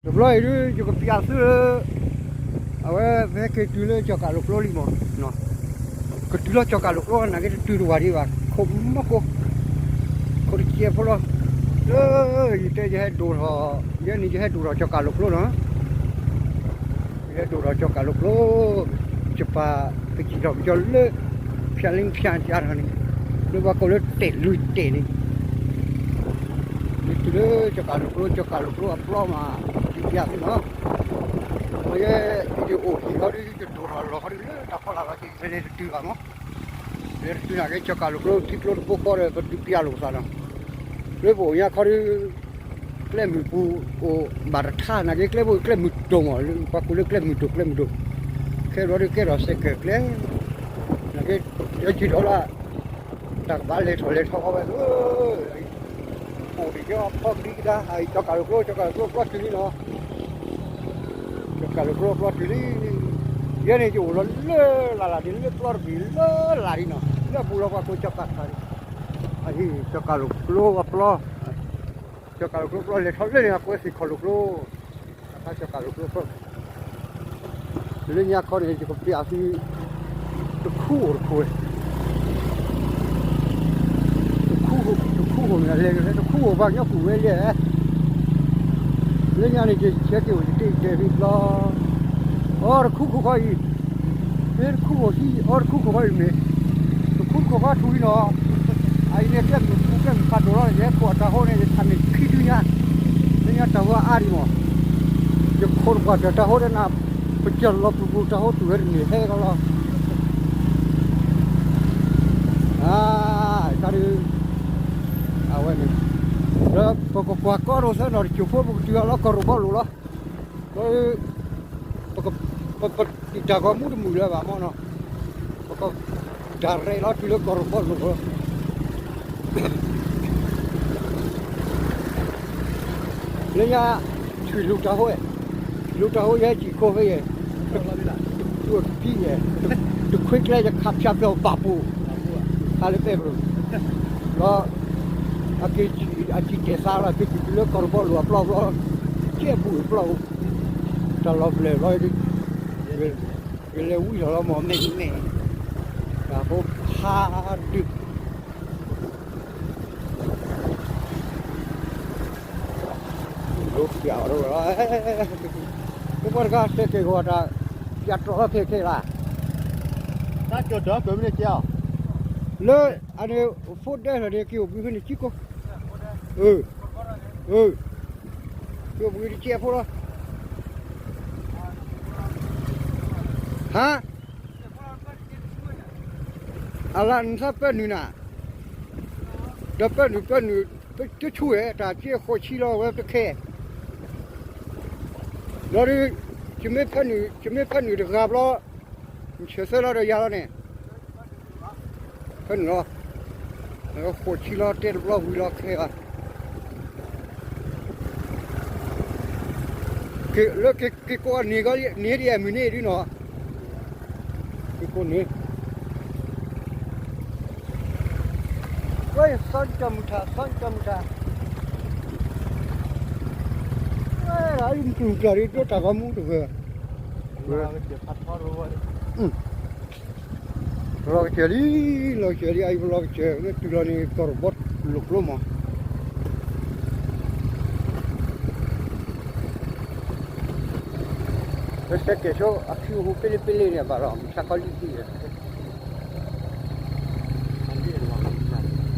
တဘျီအံၤဒုး ယကပျးသုလၢ အဝဲ ပဟဲက့ၤတုၤလၢကၠီၤကးလိာ်ကျိလံမး, ကတုၤလီၤကၠီၤကးလိာ်ကျိ နာ်က့တတုၤတဝၤဒံးဘၣ်, ခိၣ်မီၢ်ကိၢ်, ခိၣ်တကဲဖိလီၤ, လၢ ယတဲယဟဲဒိၣ်ထီၣ်, ယဲန့ၣ်ယဟဲဒိၣ်ထီၣ်ကၠီၤကးလိာ်ကျိနီၤ ယဟဲဒိၣ်ထီၣ်ကၠီၤကးလိာ်ကျိ, ယပာ်ပစံၣ်ထီၣ်ပကၠီလၢ ဖၠးလ့ဖၠးကၠါထီၣ်န့ၣ်, လၢပှၤကိးလၢတဲာ်လွံၢ်တဲာ်န့ၣ်, ယတုၤလၢကၠီၤကးလိာ်ကျိ, ကၠီၤကးလိာ်ကျိအပျီမး, ဒုးပျးသုနီၤ, ယဲ ယအိၣ်ဟံၣ်ခီဒုး ယဒိၣ်ထီၣ်လီၢ်ခီဒုး လၢတၢ်ဖီလာ်လီၤက့ၤ လဲၤတတုၤဘၣ်မး, လဲၤတတုၤနာ်က့ ကၠီၤကးလိာ်ကျိ ထံကျိတဘိဃီဒီး ပဒုးပျးလိာ်သးနီၤ, လၢပအိၣ်ညါခီဒုး ကျဲမုၢ်ပူၤအိၣ်ဘၣ်တထါ နာ်က့ကျဲဖိ ကျဲမုၢ်ဒိၣ်မး ပှၤကိးလၢကျဲမုၢ်ဒိၣ် ကျဲမုၢ်ဒိၣ်, ခဲဘျီဒုးကဲထီၣ်စဲးကၢၢ်ကျဲ, နာ်က့ ယဲကံၤထီၣ်လၢ တၢ်ကဘၣ်လဲၤထီၣ်လဲၤထီၣ်ဃီဝဲ, အိၣ်ဒံးကဖီကဒံကဒါ, ကၠီၤကးလိာ်ကျိ ကၠီၤကးလိာ်ကျိပျီတုၤလံနီၤ, ကၠီၤကးလိာ်ကျိပျီတုၤလံ, ယဲန့ၣ်ယအိၣ်လီၤလၢလၢ်လၢ်ဒ် လၢပျီတဘ့ၣ်လၢလၢ်ဒ်နီၤ, လၢပူၤလီၤပှၤကိးကၠီၤကးထါန့ၣ်, ကၠီၤကးလိာ်ကျိအပျီ ကၠီၤကးလိာ်ကျိပျီ လဲၤထီၣ်လၢန့ၣ် အကွဲသ့ၣ်ခီၣ်လိာ်ကျိ, ကၠီၤကးလိာ်ကျိပျီ, လၢညါခီန့ၣ် ယကပျးသု တခူအိၣ်တခူဝဲ, တခူအိၣ် တခူအိၣ်မ့ၢ်လဲၤလဲၤ တခူအိၣ်ပှၤကညီကူၣ်ဝဲလဲၣ်, လၢညါန့ၣ် ယဆဲက့ၤအိၣ်ယတ့တဲာ်ဖဲဘျီ, အီတခူခိၣ်ခီအံၤ, မ့ၢ်တခူခိၣ်ဟံး အီတခူခိၣ်ခီအံၤမ့ၢ်, တခူခိၣ်ခီထူအံၤနီၤ, အအံၤန့ၣ် ကျဲမုၢ်ပူၤ ကျဲမုၢ်ဖးဒိၣ်လီၤ ယဟဲခိၣ်အတၢ်ဟိန့ၣ် ယထးန့ၢ်ခံဒုညါ, လၢညါတၢ်ဟိအါဒံးမး, ယခိၣ်တပှၢ်တၢ်တၢ်ဟိဒီးနၤ, ပကၢၤလီၤပူၤပူၤတၢ်ဟိတုၤဝဲတန့ၢ်ဟဲကလီၤ အါ, တၢ်ဒုး, အဝဲန့ၣ်, ဒီးပကကွၢ်ကီၢ်ရိၣ်သၢနီၤတစိၢ်ဖိ ပကတုၤအလီၢ်ကီၢ်ရိၣ်ဘီလိာ်လီၤ, ဒီး, ပ, ပ, ပတံာ်တၢ်ဂီၤမူတမုာ်လၢၤဘၣ်မနီၤ, ပက, ဒၣ်ရဲၣ်လီၤတုၤလၢကီၢ်ရိၣ်ဘီလိာ်လီၤ လၢညါ, ထွံၣ်လူၤတၢ်ဟိ, လူၤတၢ်ဟိယဲစံၣ်ခိၣ်ဖဲယဲ, တဖံယဲ, တခွ့ကျဲယခးဖၠးဖျၢၣ်ဘၣ်ပူၤ, ခးလၢပဲၢ်ပူၤ, လီၤ, အက့ၤ, အစံၣ်တဲာ်သါလီၤ က့ၤတုၤလၢကီၢ်တဘီလိာ်အပျီပျီ, ကဲပူၤပျီ, တၢ်လီၤဘျဲၣ်လီၤ, ယလဲၤဝံလီၤလီၤမ့ၢ်မ့ၢ်မ့ၢ်, တၢ်ဖိဖးဒုး ဒိပျးအီၤ, ပပှၤတဂၤတဲက့ၤဂီၤတၢ်, ပျးတြီၢ်လီၤခဲခဲလၢာ်, တၢ်ကၠီၣ်တၢ်ကၢၢ်မ့ၢ်န့ၣ်ကဲအီၤ, လၢ, အန့ၣ်, ဖိဒဲလီၤန့ၣ် က့ၤအိၣ်ဘှံးဖဲန့ၣ်ကံကိ, အ, အ, က့ၤအိၣ်ဘှံးတကဲဖိလီၤ, ဟါ အလၢနသးပၢနုာ်နၤ, ဒီးပၢနုာ်ပၢနုာ်, တဆူၣ်ဝဲ တၢ်က့ဃိးဆံလီၤဝဲတခဲ, ဒီးဒုး, ယမ့ၢ်ဖဲနုာ်, ယမ့ၢ်ဖဲနုာ်တဂၤဘျီ, ဆၢသၢလီၤဒီးယၤလီၤန့ၣ်, ဖဲနုာ်လီၤ, ဃိးဆံလီၤတဲတဘျီဝံၤလီၤခဲဘၣ် လၢက့ၤကိးအန့ၣ်ဂီၢ်လံ န့ၣ်ဒ်အမုၢ်န့ၣ်ဒ်နီၤ, က့ၤကိးန့ၣ်, ဝဲသီကၠီမုၢ်ထါ သီကၠီမုၢ်ထါ, ဝဲဒၣ်အံၤမုၢ်ကျိၤမုၢ်ကျၢ်ဒ်ဒိတၢ်ဂီၤမူတဂၤ, လီၤကစၢၢ်လံ, လီၤကစၢၢ်လံ အအံၤပလီၤကစၢၢ် တုၤလီၤန့ၣ် ကီၢ်ရဘီလိာ်ကျိမး ပစဲကဲၤဆိအခံဟူပ့လ့ပ့လ့န့ၣ် ဘၣ်လီၤ မုၢ်ဆါခီလံခံဒီး အံၤ ကီၢ်ရဘီလိာ်ကွၢ် ပှၤတ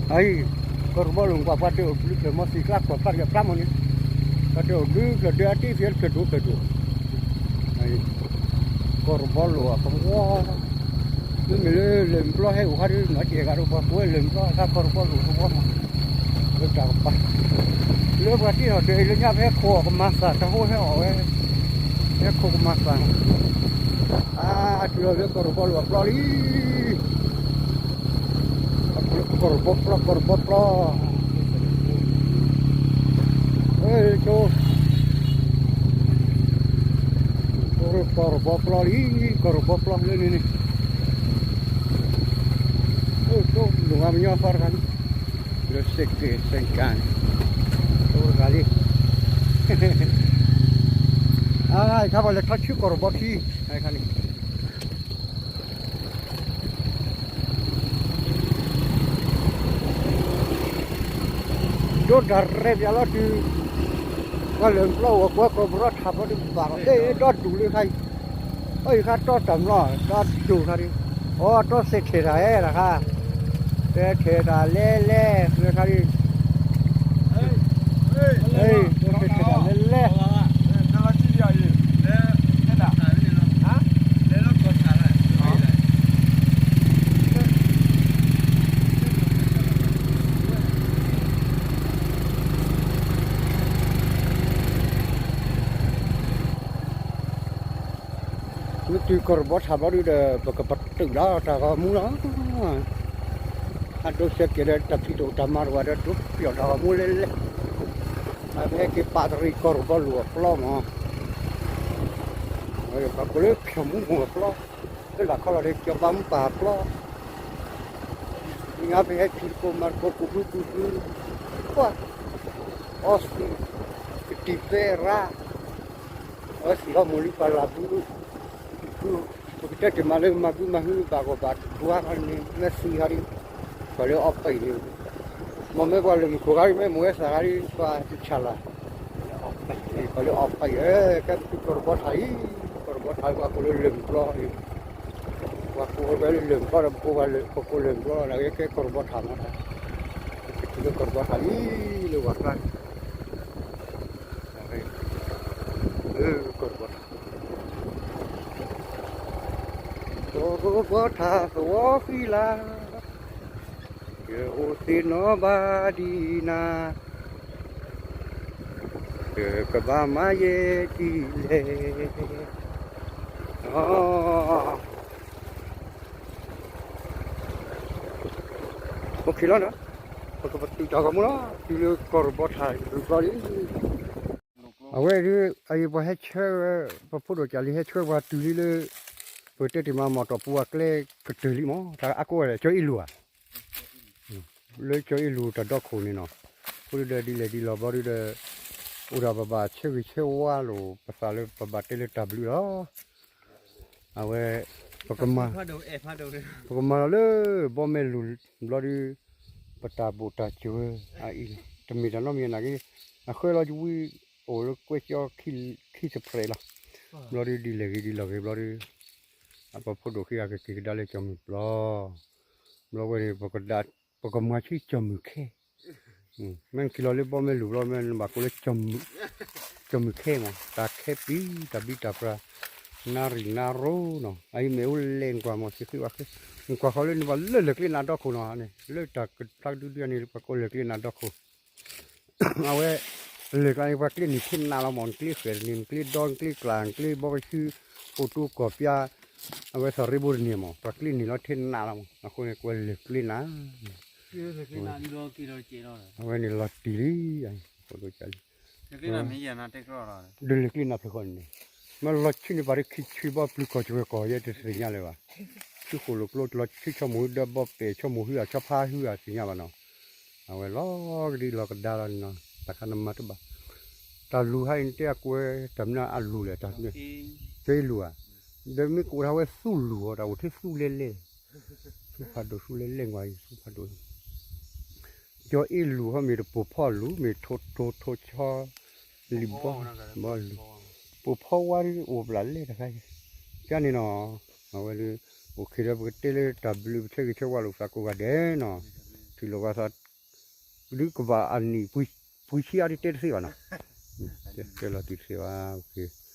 အိၣ်ဘျုးဖျၢၣ်မီၤသံၣ်ကျါကွၢ်ဖျါတဂၤဖျါမီၤန့ၣ် ပှၤတအိၣ်ဘျုးဖျၢၣ်ဒၢအတ့ၢ်ဖျၢၣ်တဖျၢၣ်ဒိၣ်ဖျၢၣ်ဒိၣ် ကီၢ်ရဘီလိာ်အသဝီ မ့မ့ၢ်လၢလၢၢ်မုၢ်ပျီဟဲအိၣ်ခါဒ်နီၢ်ကဲဂၤဒီး ပှၤကိးဝဲလၢၢ်မုၢ်ပျီအခါ ကီၢ်ရဘီလိာ်သဝီမး လၢတၢ်ကပၤ လၢပှၤတ့ထီၣ်ဒၢးအံၤလၢညါ ပဟဲခိးအီၤကမၤသး တၢ်ဟိဟဲအီၣ်ဝဲ ဟဲခိးကမၤသး အါ တုၤလီၤလၢကီၢ်ရဘီလိာ်အပျီလံ ကီၢ်ရဘီပျီ ကီၢ်ရဘီပျီ ကီၢ်ရဘီပျီလံ ကီၢ်ရဘီပျီလၢန့ၣ်န့ၣ် အိၣ်တိၢ်လိာ်မညီသီတဂၤလံ လၢစ့ၢ်ကီးစ့ၢ်ကီးန့ၣ် တိၢ်တဂၤလံ အခါပှၤလဲၤထီၣ်ဆူကီၢ်ရဘီခံ, အခါန့ၣ် ဒိၣ်တၢ်ရဲၣ်ပၠးလီၤတုၤ, ပှၤလၢၢ်ပျီဝဲကွဲကီၢ်ပရီထးဘီဒုးဘၣ်, အဲၣ်ဒီဒူၣ်လၢခါအံၤ, အၢအံၤခါတီၢ်တၢ်မျီ, ဒီဒူၣ်ခါဒုး, အိ တီၢ်စဲးထဲးတၢ်အဲၣ်တၢ်ခါ, စဲးထဲးတၢ်လဲလဲ, ခါဒုး, တီၢ်စဲးထဲးတၢ်လဲလဲ မ့ၢ်တုၤကီၢ်ရဘီထးဘျီဒုဒီး ပကပတုာ်ဒီးတၢ်ဂီၤမူလီၤ. အဒိဆၢက့ၤဒီးတၢ်ဖံးတအိၣ်တၢ်မၤတအိၣ်ဘၣ်ဒီး ဒိပျီၣ်တၢ်ဂီၤမူလဲလဲ, အဟဲက့ၤပာ်တရံးကီၢ်ရဘီလူၤအပျီမး, ပှၤကိးလၢဖျီၣ်မူမိၢ်အပျီ, လၢလၢ်ခီလီၤဒီး ကၠီၤပၤမူပၢ်အပျီ, နံၤဟါပဟဲဖံးတကိးမၤတကိး ကူးဘုကူးဘု, ကွၢ်, အီသံး, ကတံာ်ပဲရါ အဝဲသ့ၣ်ဟီမိၢ်လံပှၤလၢ်ဘု, ပကတဲတ့ၢ်မးလၢမၤဘုမၤဟုဘၣ်ဂီၢ်ဘၣ်ဘှါခီန့ၣ် မ့ၢ်သံခါဒ်, ပှၤလၢအီၣ်ပံးန့ၣ်, မ်မ့ၢ်ပှၤလၢမုၢ်ခိၣ်ခါဒ် မ့ၢ်မိၢ်ဝဲသၣ်ခါဒ် ပှၤတဆၣ်လၢ်, ပှၤလၢအီၣ်ပံး, ကဲပတုာ်ကီၢ်ရဘီထးအံၤ, ကီၢ်ရဘီထးပှၤကိးလၢလၢၢ်မုၢ်ပျီအံၤ, ပှၤကိးဝဲလၢလၢၢ်မုၢ်ပျီဒီး ပကိးဝဲလၢ ပကိးလၢၢ်မုၢ်ပျီလီၤ ကဲကီၢ်ရဘီထးမး, ကတုၤလၢကီၢ်ရဘီထးလံ လၢဝၤကျါန့ၣ် လၢကီၢ်ရဘီထး, ကီၢ်ရဘီထးသဝီဃံလၤ, ယအိၣ်သ့ၣ်နီၣ်ဘၣ်ဒ်နၤ, ယကဘၣ်မၤယဲဒ်လဲၣ်, အိၣ်ခ့လီၤနီၤ, ပကပတုာ်တၢ်ဂီၤမူလီၤ တုၤလၢကီၢ်ရဘီထးတဘျီလံ အဝဲဒုး အအံၤပှၤဟဲဆှၢဝဲ ပဖိဒိၣ်ကၢ်လံဟဲဆှၢပှၤတုၤလံလၢ ပတဲတ့ၢ်မး မီၢ်တီၢ်ပူၤအကျဲကတၢၢ်လံမး တၢ်အါကိးဝဲလဲၣ် ကၠီအ့လူၤဧါ, လၢကၠီအ့လူၤတၢ်ဒီခိၣ်န့ၣ်နီၤ, အဃိဒီးဒ်လဲၣ်ဒ်လဲၣ်ဘျီဒုးဒီး အိၣ်ဒီးပဘၣ်ဆၢဂ့ၤဆၢဝါလိာ်ပသးလၢပဘၣ်တဲလၢတၢ်ဘျုးလီၤ. အဝဲ ပကမၤ ပကမၤလီၤလၢဘီမဲာ်လူၤဘျီဒုး ပတၢ်ဘိၣ်တၢ်စၢၤအအံၤ တမ့ၢ်တၢ်နီတမံၤနာ်က့ အဃၢလီၤယဝံ အိၣ်လၢကွဲကၠီခံစဖရဲးလီၤ. ဘျီဒုးဒ်လဲၣ်ဂ့ၤဒ်လဲၣ်ဂ့ၤဘျီဒုး အပဖိဒိၣ်ခံဂၤကက့ၤကဒါလၢကၠီမုၢ်ပျီ ဘျီဝဲန့ၣ် ပကမၤဆူကၠီမုၢ်ခဲ မ့ၢ်နက့ၤလီၤလၢဘီမဲာ်လူၤဘျီ မ့ၢ်နဘၣ်ကိးလၢ ကၠီမုၢ်ခဲမး တၢ်ခဲပံၤ တၢ်ဘံၣ်တၢ်ပြၢ နၣ်ရံၣ်နၣ်ရိနီၤ အအံၤမ့ၢ်အိၣ်လဲၣ်နကွၢ်မး သ့ဃ့ဝဲဃ့ နကွၢ်ဃီလၢနဘၣ်လၢလၢၢ်ကျ့နးဒီခိၣ်နီၤန့ၣ် လၢတၢ်ကဖျါကဒုဒုန့ၣ် ပှၤကိးလၢၢ်ကျ့နးဒီခိၣ် အဝဲ လၢၢ်ကျါန့ၣ် ပှၤကျ့န့ၢ်ထဲနးလီၤမး နကျ့ဃဲၤတန့ၢ် နကျ့ဒီ နကျ့ကျၢ် နကျ့ဘီကဆူ အိၣ်တူကီၢ်ပျါ အဝဲသီၣ်ရ့ဘိတန့ၢ်မး ပှၤကျ့န့ၢ်လီၤထဲနးလီၤမး အဃိန့ၣ် ကွဲလၢၢ်ကျ့နး အဝဲန့ၣ်လီၤတံၢ်လံ ဒုးလၢၢ်ကျ့နးဖျၢၣ်ဃီန့ၣ် မ့ၢ်လီၤဆံးန့ၢ်ပှၤတခံဆံဘီပျုၤကီၢ်ကဝဲၤကီၢ် ယဲတသ့ၣ်ညါလၢၤဘၣ် ဆူဃိၣ်လိာ်ကျိ လီၤဆံးဆီမိၢ်ဟူဒီးဘီပဲာ် ဆီမိၢ်ဟူအဆီဖါဟူအသ့ၣ်ညါဘၣ်နီၤ အဝဲလီၤကဒံလီၤကဒါလီၤန့ၣ်နီၤ တၢ်ခါနမၤတဘၣ် တၢ်လူၤဟါအံၤနတဲအကွဲ တၢ်မနုၤအလူၤလဲၣ် တၢ်မနုၤ ကၠီအ့လူၤဧါ ဒီးမ့ၢ်ကအိၣ်ဒၣ်ဝဲသူလူၤအီၤ တၢ်အိၣ်ထဲသူလဲလဲ သူဖးဒိၣ်သူလဲလဲ ကွၢ်အံၤ သူဖးဒိၣ် ကၠီအ့လူၤဟီ မ့ၢ်တပိာ်ဖီလူၤ မ့ၢ်ထိထိထိဆီ လံာ်ဘီ ဘီလူၤ ပိာ်ဖီဝါဒ်အိၣ်ဘျးလဲၣ်တခါအံၤ ကန့ၣ်နီၤ အဝဲဒုး အိၣ်ခ့ဒီးပကတဲလၢတၢ်ဘျုးပဆၢဂ့ၤဆၢဝါလိာ်သးကိးဂၤဒဲးနီၤ ထံၣ်လိာ်ဘၣ်သး ဒုးကဘၣ်အနံၣ် ပှ့ၤဆံအါဒုးတဲတသ့ဘၣ်နီၤ တဲလီၤတံၢ်တသ့ဘၣ်